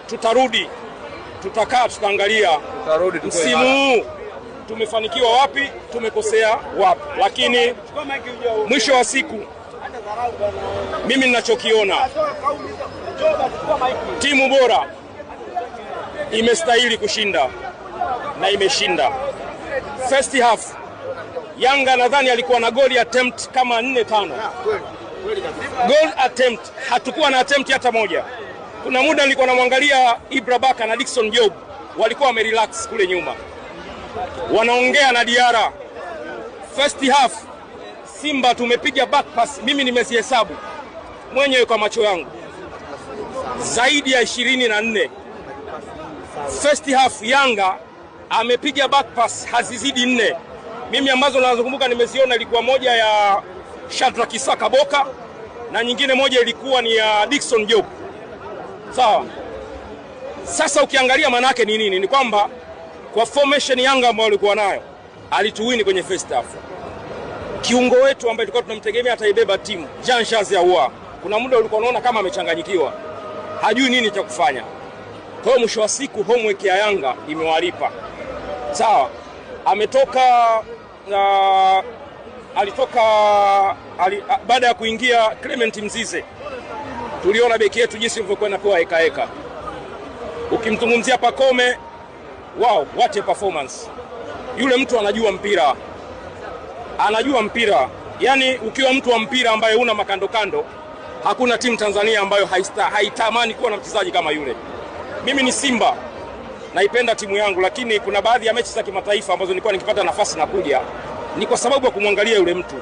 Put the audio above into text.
Tutarudi, tutakaa, tutaangalia Tutarudi tukue msimu imara. Huu tumefanikiwa wapi, tumekosea wapi, lakini mwisho wa siku mimi ninachokiona, timu bora imestahili kushinda na imeshinda. First half Yanga nadhani alikuwa na goal attempt kama nne tano, goal attempt, hatukuwa na attempt hata moja. Kuna muda nilikuwa namwangalia Ibra Baka na Dickson Job walikuwa wamerelax kule nyuma, wanaongea na Diarra. First half Simba tumepiga back pass, mimi nimezihesabu mwenyewe kwa macho yangu zaidi ya 24. First half Yanga amepiga back pass hazizidi nne. Mimi ambazo nazokumbuka nimeziona ilikuwa moja ya Shadrack Isaka Boka na nyingine moja ilikuwa ni ya Dickson Job. Sawa. Sasa ukiangalia maana yake ni nini? Ni kwamba kwa formation Yanga ambayo walikuwa nayo alituwini kwenye first half. Kiungo wetu ambaye tulikuwa tunamtegemea ataibeba timu Jean Charles Ahoua, kuna muda ulikuwa unaona kama amechanganyikiwa, hajui nini cha kufanya. Kwa hiyo mwisho wa siku homework ya Yanga imewalipa. Sawa, ametoka alitoka baada ya kuingia Clement Mzize, tuliona beki yetu jinsi ilivyokuwa inapewa heka heka. Ukimzungumzia Pacome, wow, what a performance! Yule mtu anajua mpira, anajua mpira. Yaani ukiwa mtu wa mpira ambaye una makando kando, hakuna timu Tanzania ambayo haitamani kuwa na mchezaji kama yule. Mimi ni Simba, naipenda timu yangu, lakini kuna baadhi ya mechi za kimataifa ambazo nilikuwa nikipata nafasi na kuja ni kwa sababu ya kumwangalia yule mtu.